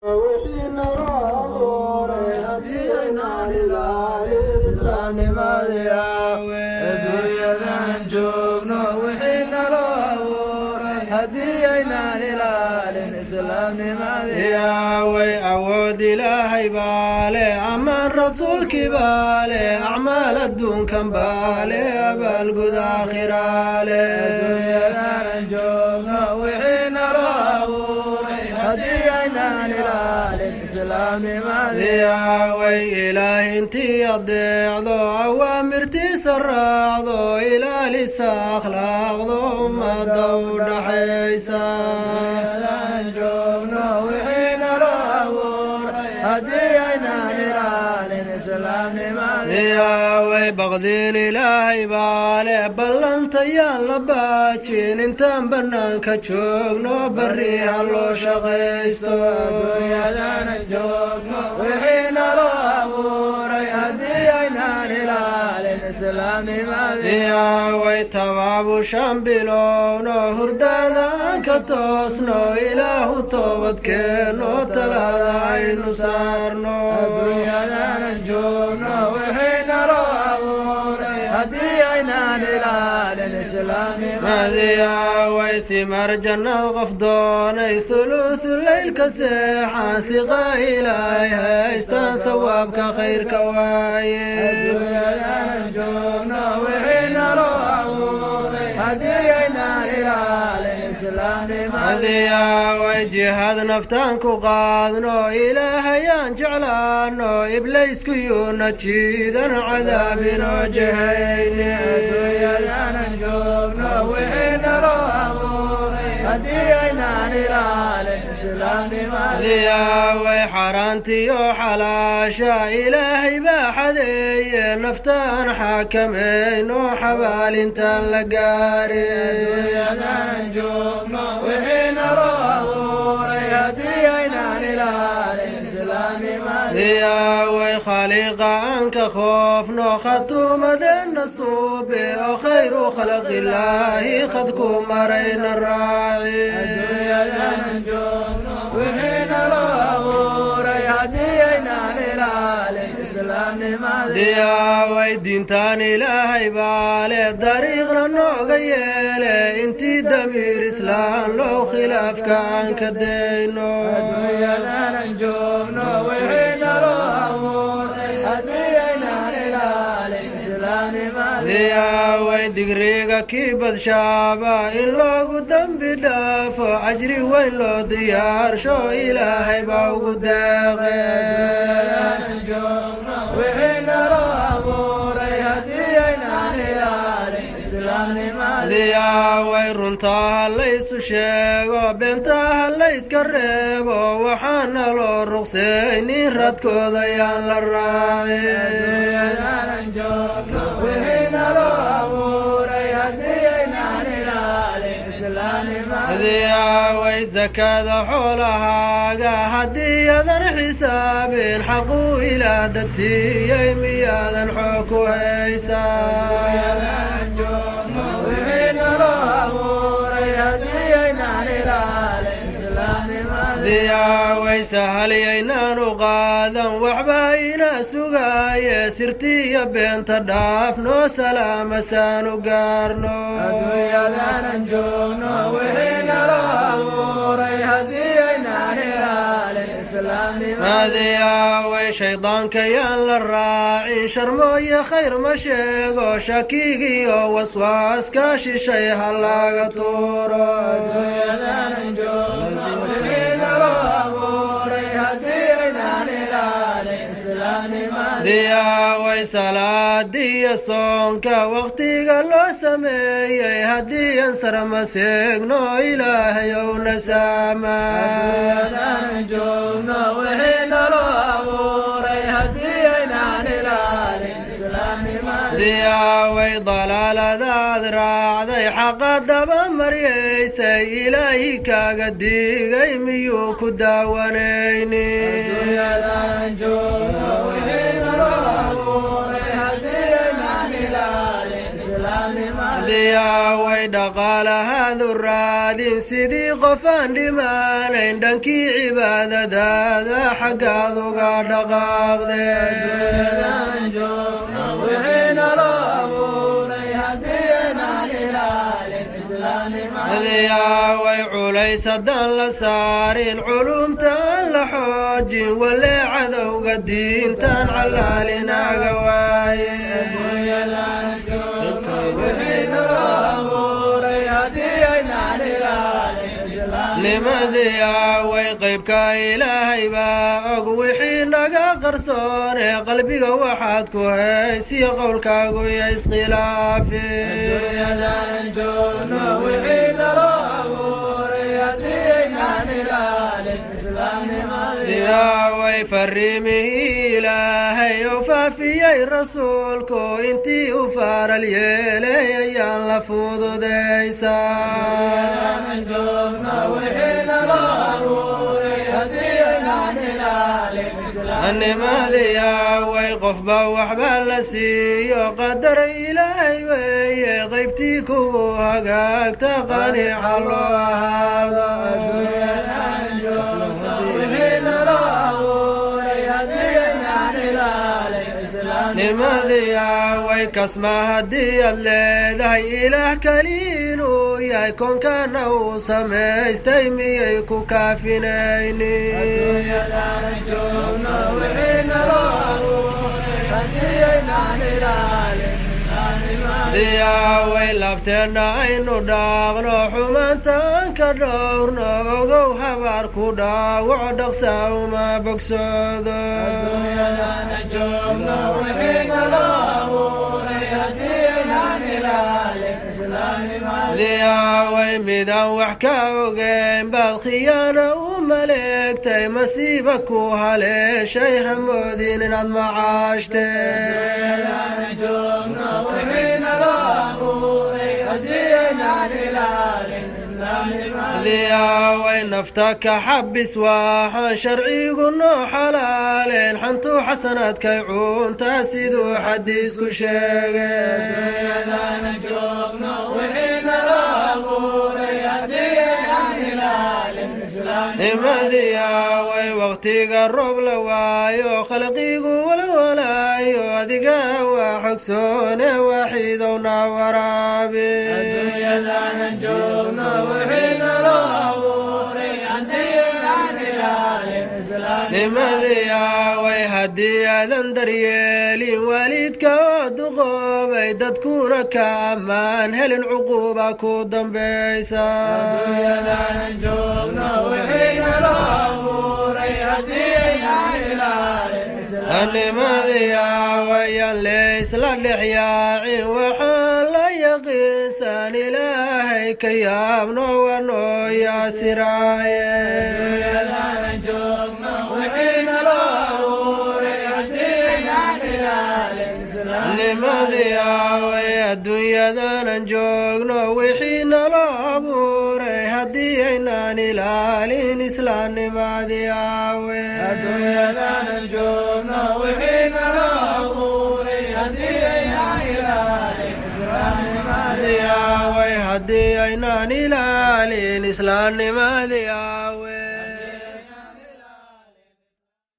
Wixii naloo abuuray haddii aynaan ilaalin islaamnimadii aawe. Adduunyadan joogno wixii naloo abuuray haddii aynaan ilaalin islaamnimadii. Yaaway, awood Ilaahay baale, ammaan rasuulkii baale, acmaal adduunkan baale, abaalgud aakhiraale. Adduunyadan joogno wixii naloo abuuray haddii aynaan ilaalin islaamnimadii. Yaaway, Ilaah intii adeecdo, awaamirtiisa raacdo, ilaalisa akhlaaqdo, ummadda u dhaxaysa. Adduunyadan joogno wixii naloo abuuray haddii aynaan ilaalin islaamnimadii. Yaaway, baqdiin Ilaahay baale, ballantayaan la baajin, intaan bannaanka joogno barri ha loo shaqaysto. Adduunyadan joogno wixii naloo abuuray haddii aynaan ilaalin islaamnimadii. Yaaway, tabaabushan bilowno, hurdada aan ka toosno, Ilaahu toobadkeenno, talaada aynu saarno. Adduunyadan joogno wixii naloo abuuray haddii aynaan ilaalin islaamnimadii. Madiyaaway, thimar jannad qof doonay, thuluthu leylka seexan, hiqa Ilaahay haystaan, thawaabka khayrka waaye. Adduunyadan joogno wixii naloo abuuray haddii aynaan ilaalin islaamnimadii. Madiyaaway, jihaad naftaan ku qaadno, Ilaahayaan jeclaano, iblaysku yuuna jiidan, cadaabinoo jahayne. Adduunyadan joogno wixii naloo abuuray haddii aynaan ilaalin islaamnimadii. Madiyaaway, xaaraantiyo xalaasha Ilaahay baa xadeeye, naftaan xakamayno, xabaalintaan la gaarin. Adduunyadan joogno wixii naloo abuuray haddii aynaan ilaalin islaamnimadii. Diyaaway, khaliiqa aan ka khoofno, khatuumadeenna suube, oo khayru khalqillaahi khadku marayna raaci. Adduunyadan joogno wixii naloo abuuray haddii aynaan ilaalin islaamnimadii. Diyaaway, diintaan Ilaahay baale, dariiqna nooga yeele, intii damiir islaan low khilaafka aan ka dayno. Adduunyadan joogno wixii naloo abuuray haddii aynaan ilaalin islaamnimadii. Diyaaway, digriga kii badshaaba in loogu dembi dhaafo, ajri weyn loo diyaarsho, Ilaahay baa ugu deeqe. Adduunyadan joogno wixii naloo abuuray haddii aynaan ilaalin islaamnimadii. Diyaaway, runtaa ha laysu sheego, beentaa ha layska reebo, waxaana loo ruqsaynin radkooda yaan la raacin. Adduunyadan joogno wixii naloo abuuray haddii aynaan ilaalin islaamnimadii. Diyaaway, sakada xoolahaaga haddii adan xisaabin, xaquu Ilaah dad siiyey miyaadan xoog ku haysaa? Adduunyadan joogno wixii naloo abuuray haddii aynaan ilaalin islaamnimadii. Diyaaway, sahalyaynaan u qaadan waxba ina sugaaye, sirtiya beenta dhaafno, salaamasaan u gaarno. Adduunyadan joogno wixii naloo abuuray haddii aynaan ilaalin islaamnimadii. Madiyaaway, shaydaanka yaan la raacin, sharmooye khayr ma sheego, shakigiyo waswaaska shishay ha laga tuuro. Adduunyadan joogno wixii naloo abuuray haddii aynaan ilaalin islaamnimadii. Diyaaway, salaadiyo soonka wakhtiga loo sameeyey haddii aan sarma seegno, Ilaahay owna saama. Adduunyadan joogno wixii naloo abuuray haddii aynaan ilaalin islaamnimadii. Diyaaway, dalaaladaad raacday, xaqa daba maryaysay, Ilaahi kaaga digay miyuu ku daawanayni? Adduunyadan joogno wixii naloo abuuray haddii aynaan ilaalin islaamnimadii. Diyaaway. Way dhaqaalahaadu raadin sidii qofaan dhimaanayn, dhankii cibaadadaada xaggaad uga dhaqaaqde. Adduunyadan joogno wixii naloo abuuray haddii aynaan ilaalin islaamnimada. Way culays haddaan la saarin, culumtaan la xoojin, walee cadowga diintaan calaalinaga waaye. Adduunyadan joogno wixii naloo abuuray haddii aynaan ilaalin islaamnimada. Nimadiya way qaybka Ilaahay baa og wixii naga qarsoone, qalbiga waxaad ku haysiyo qowlkaagu ya iskhilaafi. Adduunyadan joogno wixii naloo abuuray haddii aynaan ilaalin islaamnimada. Way fariimihii Ilaahay oo faafiyey rasuulku intii u faaral yeelay ayaan la fududaysaa. Adduunyadan joogno wixii naloo abuuray haddii aynaan ilaalin islaamnimada. Nimadiya way qofba waxba la siiyo, qadar Ilaahay weeye, qaybtii kugu hagaagta qaniixa loo ahaado. Adduunyadan joogno wixii naloo abuuray haddii aynaan ilaalin islaamnimada. Nimadiya way kasma haddii aad leedahay, Ilaah kali inuu yahay koonkana uu samaystay miyay ku kaafinayni? Adduunyadan joogno wixii naloo abuuray haddii aynaan ilaalin islaamnimada. Way laabteenna aynu dhaaqno, xumaantaan ka dhowrno, ogow habaar ku dhaawaco dhaqsa uma bogsoodo. Adduunyadan joogno wixii naloo abuuray haddii aynaan ilaalin islaamnimada. Way midaan wax ka ogeyn baad khiyaano u maleegtay, masiiba ku haleeshay, hamoodin inaad macaashte. Adduunyadan joogno wixii naloo abuuray haddii aynaan ilaalin islaamnimada. Way nafta ka xabis waxaan sharcigu noo xalaaleen, xantuu xasanaadkay cuuntaa siduu xadiisku sheegay. Adduunyadan joogno wixii naloo abuuray haddii aynaan ilaalin islaamnimada. Nimadiya way waqtiga roob la waayo, khalqigu walwalaayo, adiga waa xogsoone, waaxidowna waraabi. Adduunyadan joogno wixii naloo abuuray haddii aynaan ilaalin islaamnimada. Nimadiya way haddii aadan daryeelin waalidka oo duqoobay, dadkuna ka ammaan helin, cuquuba ku dambaysa. Adduunyadan joogno wixii naloo abuuray haddii aynaan ilaalin islaamnimada. Nimadiya wayaan leysla dhex yaacin waxaan la yaqiinsan, Ilaahay ka yaabno wanoo yaasiraaye. Adduunyadan joogno wixii naloo abuuray haddii aynaan ilaalin islaamnimada. Nimadiya way adduunyadanan joogno wixii naloo abuuray haddii aynaan ilaalin islaamnimadii aawe. Adduunyadan joogno wixii naloo abuuray haddii aynaan ilaalin islaamnimada. Way haddii aynaan ilaalin islaamnimadii.